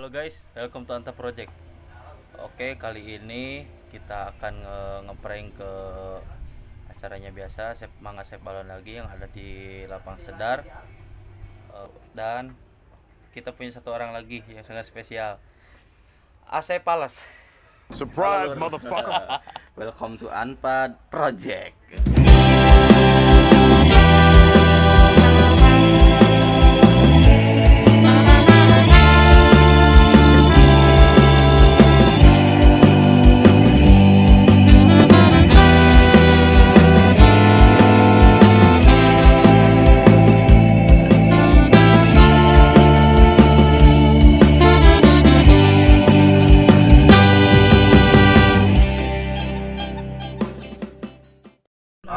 Halo guys, welcome to Anta Project. Oke, kali ini kita akan ngeprank ke acaranya biasa, Sep Mang Asep Balon lagi yang ada di Lapang Sedar. Dan kita punya satu orang lagi yang sangat spesial. Asep Palace. Surprise, motherfucker. Welcome to Anpad Project.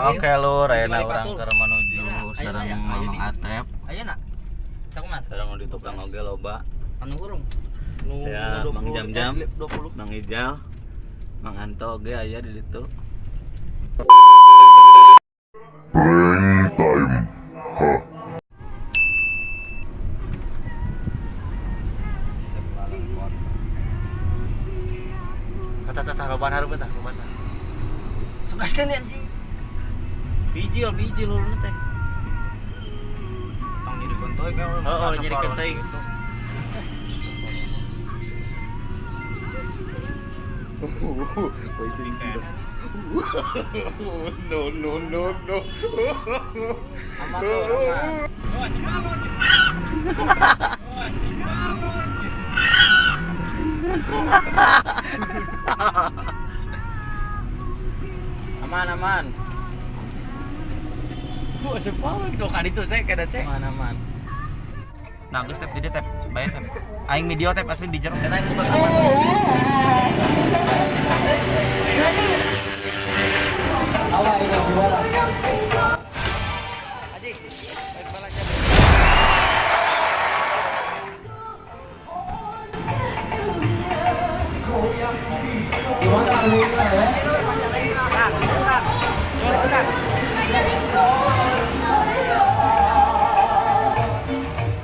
Oke lur, ayeuna urang keur menuju sareng Mamang Atep. Ayeuna. Sakumaha? Sareng di tukang oge loba. Anu urung. Ya, Mang Jam-Jam, Mang Ijal, Mang Anto oge aya di ditu. Prank time. Huh. Tata tata loba harup tah kumaha? Sugaskeun ya anjing. Bijil, bijil ulun teh. Tong nyeri kentoy kan. Oh, nyeri kentoy. Wait till you see the. No, no, no, no. Aman tuh, aman. Aman, aman. Bu, Asep Balon gitu kan itu teh kada cek. Aman, aman. Nah, geus tep di tep, bae tep. Aing video tep asli di jero. Dan aing buka aman.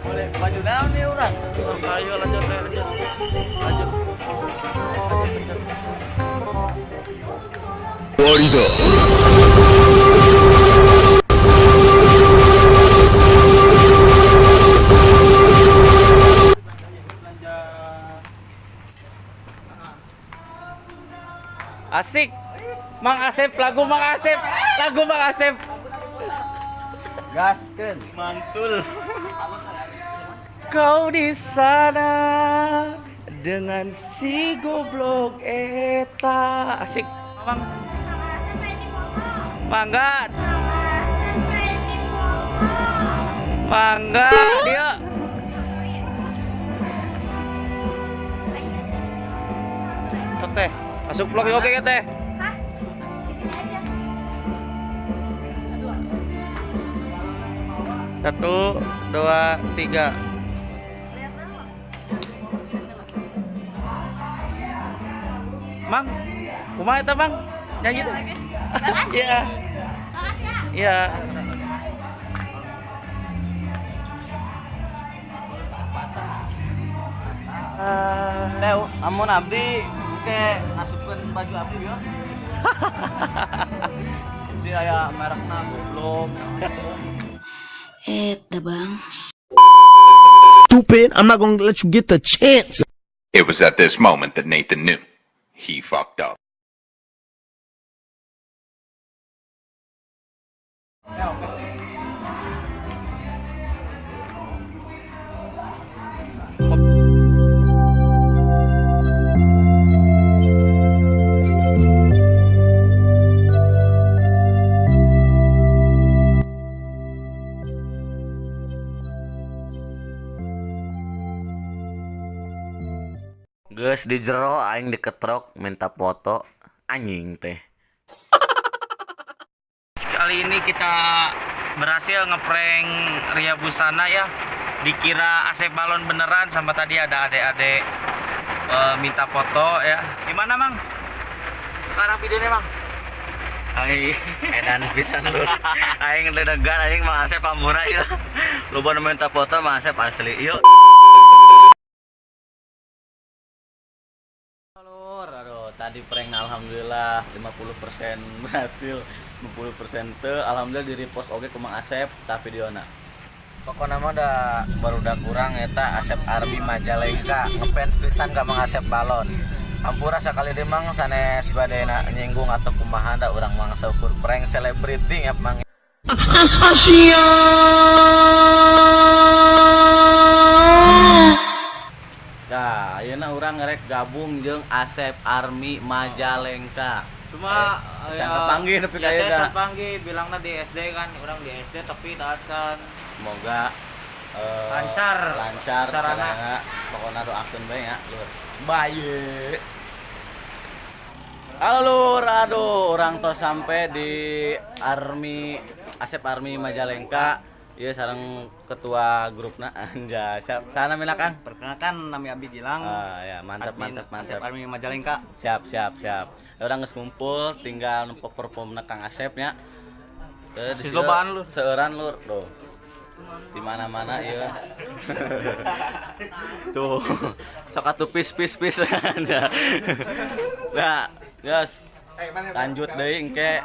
Boleh baju naon nih urang? Ayo lanjut, ayo, lanjut. Lanjut. Lanjut, lanjut. Asik. Mang Asep, lagu Mang Asep, lagu Mang Asep. Gaskeun. Mantul. Kau di sana dengan si goblok eta. Asik, Mang. Mangga. Mangga dia. Sok teh, masuk vlog oke ya teh. Hah? Di sini aja. Satu, dua, tiga. Lihat dulu. Mang, kumaha eta Mang? Nyanyi teh. Bagus. Makasih. Iya. Makasih ya. Iya. Teh, amun abdi ke asupkeun baju abdi bieu. Si aya merekna goblok. Eh, bang. Stupid. I'm not gonna let you get the chance. It was at this moment that Nathan knew. He fucked up. Geus di jero aing diketrok minta foto anjing teh. Kali ini kita berhasil ngeprank Ria Busana ya. Dikira Asep Balon beneran sama tadi ada adik-adik minta foto ya. Gimana, Mang? Sekarang videonya, Mang? Aing edan pisan lur. Aing dedegan aing Mang Asep pambura ieu. Loba nu minta foto Mang Asep asli ieu. Tadi prank alhamdulillah 50% berhasil, 50% teu. Alhamdulillah di repost oge ku Mang Asep tah videona. Pokoknya mah da barudak urang eta Asep Army Majalengka ngefans pisan ka Mang Asep Balon. Hampura sakali deui, Mang, sanes bade nyinggung atau kumaha, da urang mah saukur prank selebriti ya, Mang. Asia. Nah, ayeuna urang ngerek gabung jeung Asep Army Majalengka. Cuma Can kapanggih nepi ka ya, teh ayeuna. Can panggih, bilangna di SD kan, urang di SD tapi taat kan. Semoga Lancar. Lancar Carana. Carana. Pokoknya doakeun bae ya, Lur. Bye. Halo Lur, aduh, urang tos sampai di Army Asep Army Majalengka. Iya, sareng ketua grupna, anjay. Siap, sana mina, Kang. Perkenalkan, nami Abi Gilang. Ah, ya, mantap, Admin mantap, Asep mantap. Army Majalengka. Siap, siap, siap. Ya, urang geus ngumpul, tinggal nempok performna Kang Asep nya. Eh, di Sis sieu lobaan, Lur. Seueuran, Lur, tuh. Di mana-mana ieu. Tuh. Sok atuh pis pis pis. Nah, guys. Lanjut deui engke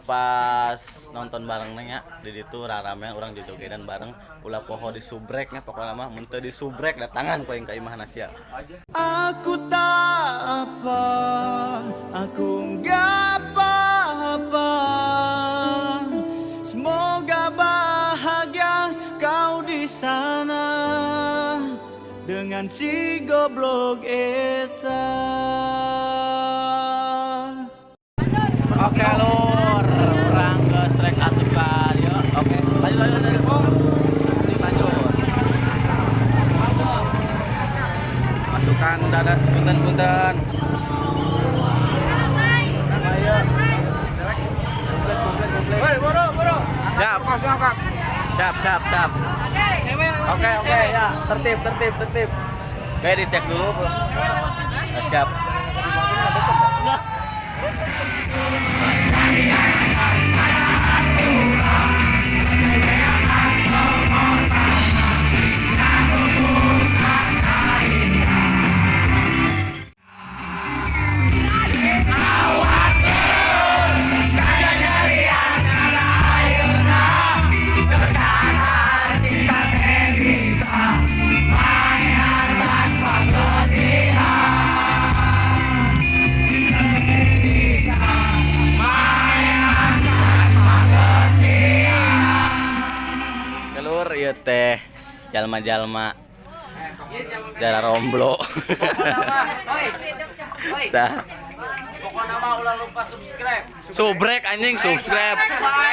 pas nonton bareng nya di ditu rarame urang jojogedan bareng, ulah poho di subrek nya. Pokoknya mah mun teu di subrek datangan ku aing ka imahna sia. Aku tak apa, aku nggak apa-apa. Semoga bahagia kau di sana dengan si goblok eta. Oke Lur, urang geus rek asup ka dieu. Oke, lanjut, lanjut, lanjut. Lanjut, lanjut. Masukan dadas, punten-punten. Halo guys. Ayo. Woi, boro, boro. Siap. Siap, siap, siap. Oke, ya, tertib, tertib, tertib. Oke, dicek dulu, Bro. Nah, siap. Lur, ieu teh jalma-jalma darah romblo. Tah. Pokoknya mah ulah lupa subscribe. Subrek anjing, subscribe.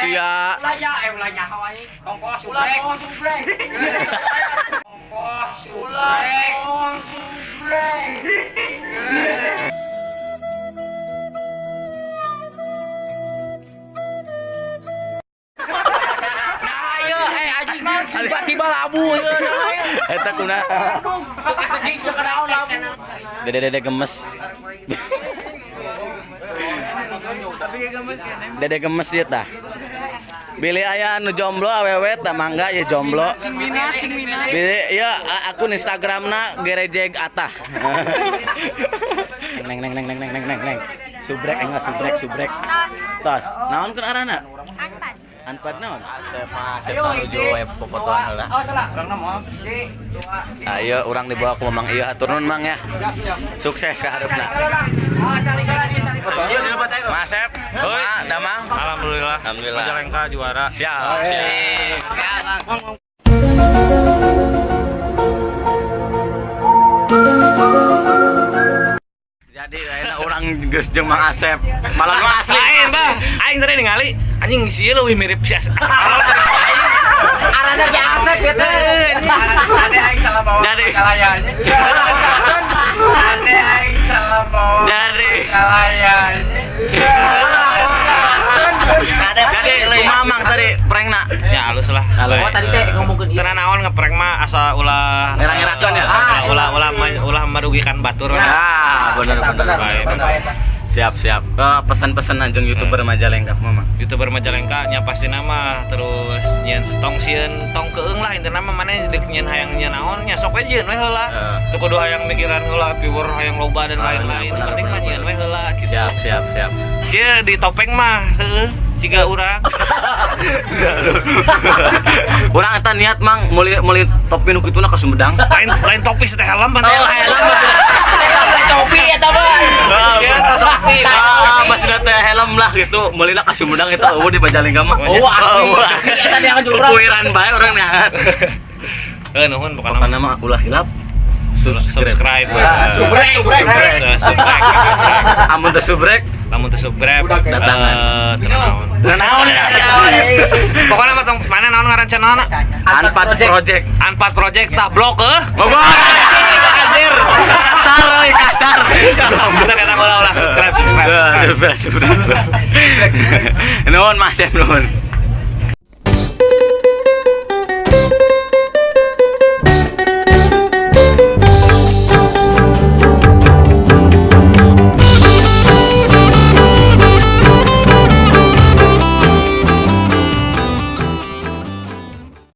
Sia. Ulah ya, ulah nyaho anjing. Ongkos ulah ongkos subrek. Ongkos ulah ongkos subrek. Nah, iya, anjing tiba-tiba labu ieu. Eta kuna. Kaseging teu kenaon labu. Dede-dede gemes. Dede gemes ieu tah. Bilih aya anu jomblo awewe tah, mangga ya jomblo. Cing minat, cing minat. Bilih ieu akun Instagramna gerejeg atah. Neng neng neng neng neng neng neng neng. Subrek enggak, subrek, subrek. Tas. Tas. Naon kan arana? Anpad. Anpad naon? Asep Asep nuju we popotoan heula. Oh, salah. Urang mah. Ayo urang dibawa ku Mamang ieu, hatur nuhun, Mang, ya. Sukses ka hareupna. Mas Asep, Ma, Damang. Alhamdulillah. Alhamdulillah. Majalengka juara. Siap, siap. Jadi ayeuna urang geus jeung Mang Asep. Malah nu asli. Lain, Bah. Aing tadi ningali anjing si ieu leuwih mirip si Asep. Arana ge Asep ya teh. Ade aing salah bawa Jadi kalayanya. Ade aing salah bawa dari kalayanya. Jadi kumaha, Mang, tadi prankna? Ya halus lah. Halus. Oh, tadi teh ngomongkeun ieu. Teu naon ngeprank mah asal ulah Ngerang-ngerakeun ya? Ulah ulah ulah merugikan batur. Ah, bener bener. Baik. Siap. Siap, siap. Pesan-pesan anjing YouTuber Majalengka mama. YouTuber Majalengka nya pasti nama terus nyieun tong sieun, tong keung lah. Intina mah maneh deuk nyieun, hayang nyieun naon nya sok we jieun we heula. Teu kudu hayang mikiran heula viewer hayang loba dan lain-lain. Penting mah nyieun we heula gitu. Siap, siap, siap. Cie di topeng mah heueuh jiga urang. Urang eta niat, Mang, meuli meuli topi nu kituna ka Sumedang. Lain lain topi teh, helm mah. Oh, helm. Topi eta mah. Ya, topi. Ah, maksudnya teh helm lah gitu. Meulina ka Sumedang itu euweuh di Majalengka mah. Oh, asli. Eta dia kan jurang. Puiran bae urang neangan. Eh, nuhun pokokna. Pokokna mah ulah hilap subscribe. Subscribe. Subrek, subrek. Subscribe. Amun teu subrek Lamun teu subscribe Datangan. Teu naon. Teu naon ya. Pokoknya mah tong mana naon ngaran channelna? Anpad Project. Anpad Project tak blok eh. Bogor. Anjir. Kasar euy, kasar. Kita kata ulah ulah subscribe, subscribe. Subscribe, subscribe. Nuhun, Mas, nuhun.